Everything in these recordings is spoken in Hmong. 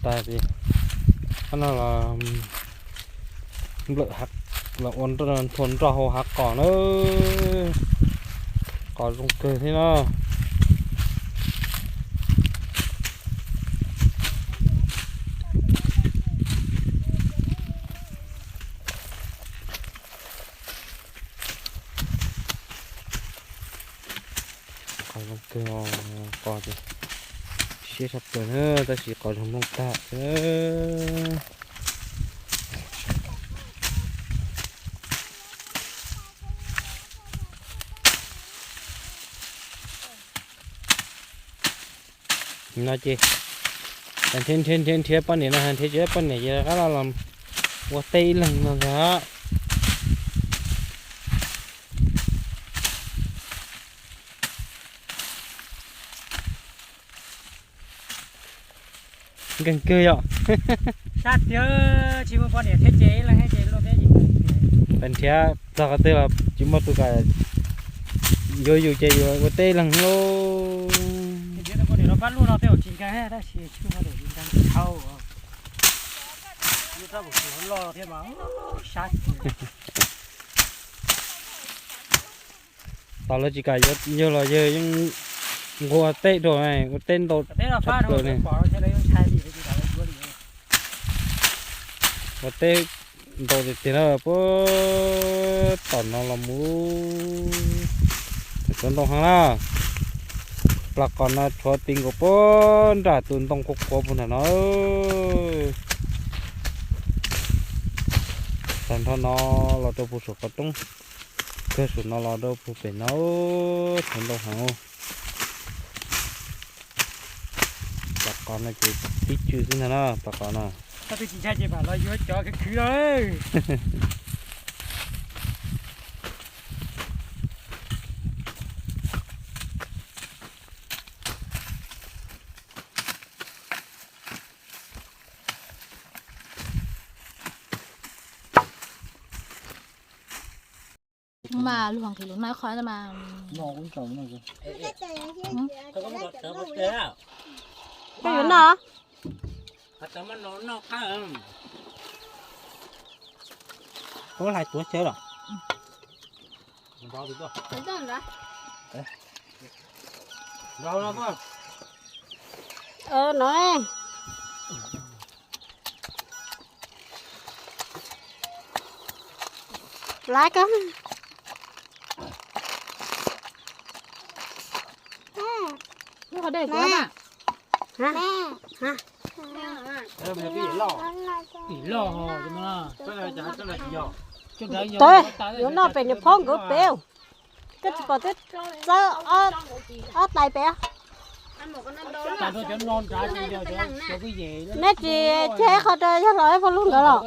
tas ces qhov no los nplawm hav, los ua nthua nroj hauv hav qos na. Qos zoo kawg thiab na. Qos zoo kawg, qos ces siab tshaj plaws na, tab sis qos zoo nplooj tag. No ces nrhiav nrhiav nrhiav nrhiav poj niam no, nrhiav tsis poj niam ces rov qab los ua teb ib leeg no ntag. Nkeeg kawg yom. Sab tiag, tsis muaj poj niam thiab ces ib leeg thiab ces luaj teb ces nkeeg tiag. Pes nrhiav txog qhov twg los tsis muaj tus kam yuav yus ces yus ua teb ib leeg lauj. Poj niam no pab luaj no tej zaum tsis nkeeg tab sis tsis muaj tus nkeeg dhau. Lub rab kuv tsis loj thiab mas sab tiag. Tos lawv tsis kam yuav yawg los yawg yeej nquag teb dua, ua teb ntau tshaj plaws ne. Ua teb ntau tiag tiag na, puag tom no los mus. Tshuav ntoo heev na. Plas qos no tshuav ti nkaus puag nram tus ntoo qhuav qhuav puag nram no. Tag nrho no los rau puag saum qhov roob, kawg saum no los rau puag pem no, tshuav ntoo heev. Plas qos no ces tib tsw xwb ntag na, plas qos no. Koj twb tsis ntshai ces mam los yuav cov khwv khwv no. Mas luag nqhis lus no qhov no mas. Koj yuav noj? Koj hlais tuav chaw los? No. Laiv koj. Lub qhov dej kuv na. Loj. Yuav noj pem niag phob nkawd pem. Koj tsis pom twb txawb ob tais pem. Neb tsis ceg qhov rau yog los ib pog lub nkawd los?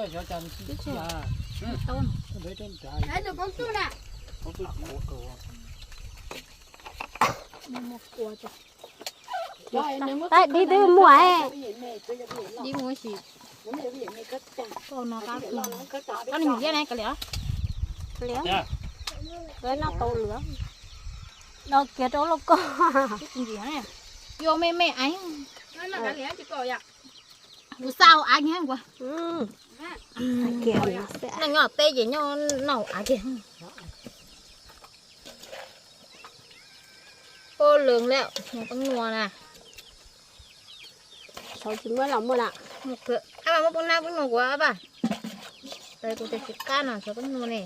Tab dib twb muaj. Dib muaj si. Koj nws liab ne, kav liam. Liam. Noj tau lawm. Noj kiag rau lauj koj. Yuav me me aiv. Kuv xa hauv av kiag. Noj nyob teb ces nyob noj hauv av kiag. Pab lwm lawm, pab nua na. Tsis muab los muaj na. Ab, muab pab nab pab nua kuv ab. Kuv tias tsis qab no, tsis pab nua ne.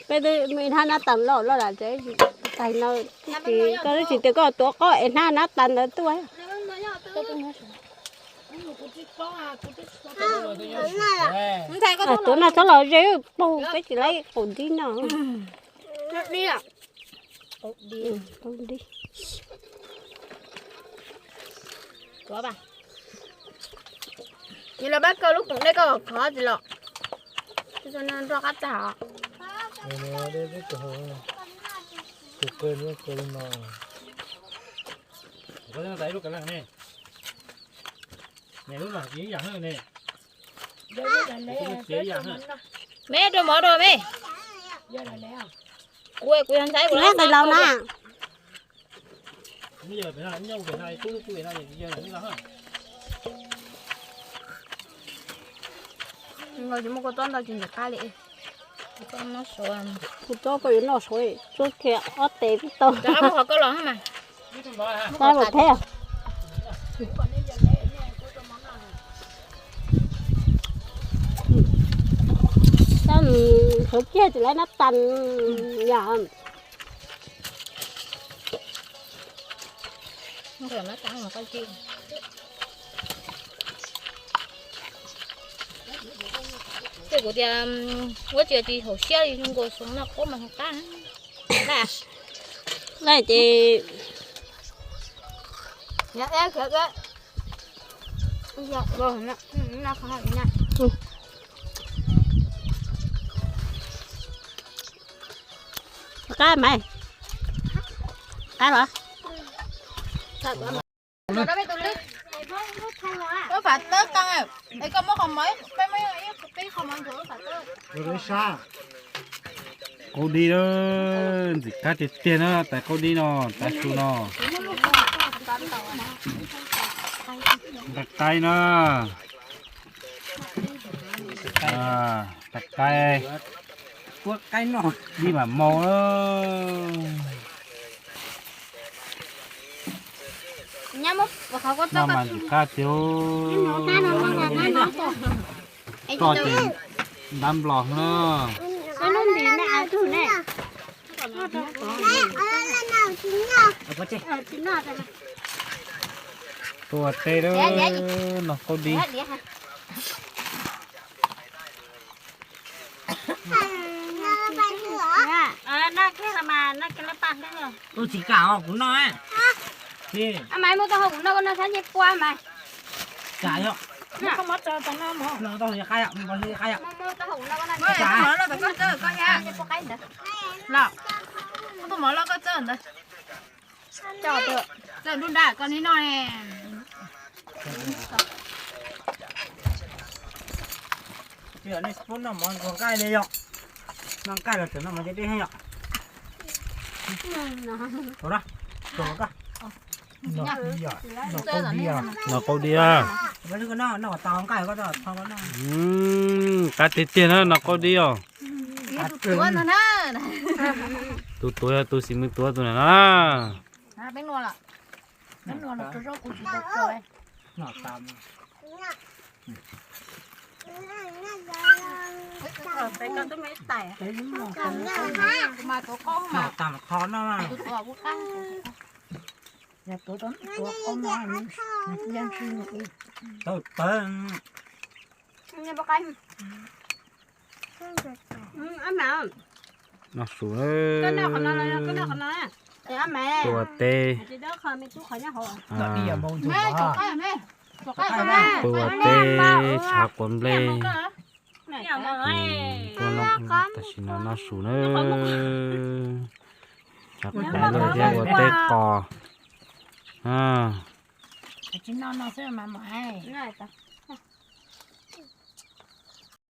Peb twb me hnab nab tas loj loj lawm, tais no, koj twb tsis tias koj tuav qaub es hnab nab tas ntawd tuaj. Tuav no txhob los ze paug, peb tsis laib qaum dib no. Qaum dib. Ces los pab kaw lub poom dej koj khov tsis los. Nroj qab tag os. Me rau mov rau me. Kuv, kuv yog ntxhais kuv lab ntxhais laus na. Ib yam pem no, ib yam pem no, ib yam pem no, ib yam pem no. Tsis muaj kua txob ntau ces ntim qab li. Kuv txob koj yuav noj saud, tsuab kiag ob tes twb tau. Qab los mas. Qab los thiab. Tab mus qhwv kiag tsis lawv nab tas yom. Ces kuv tias ua tsis tsis haum siab li, nkaus xyoo noj qub mas qab. Lawm ces qab mas, qab los. Lub fam tawb qee, es koj muab qhov mov, peb muab ib qho mov ntxuav lub fam tawb. Qaub dib, ntxim qab tiag tiag na, tais qaub dib no, tais su no. Nqaij qaib na. Nqaij qaib, dib mam mau. Noj mas ntxim qab tiag. Txoj ces ntab nplos na. Tua teb, noj qaub dib. Tus tsis kam kuv noj. Mas muab tau hau kuv noj, koj noj sab ncej puab mas. Kam yom. Noj tau qab yom, noj tau qab yom. Los, muab tus mov loj koj txawb ntawd. Txawm ntuj nrab koj neb noj ne. Nej puab noj mov ntxuag nqaij li yom. Noj nqaij los tseem noj mov deb deb yom. Noj qaub dib. Qab tiag tiag na, noj qaub dib os. Tus tuav yog tus xib mws tuav tus na. Tawv tawv. Noj su. Tua teb. Tua teb, tshav quav nplej. Tam sim no noj su na. Tshav quav nplej thiab ua teb qos.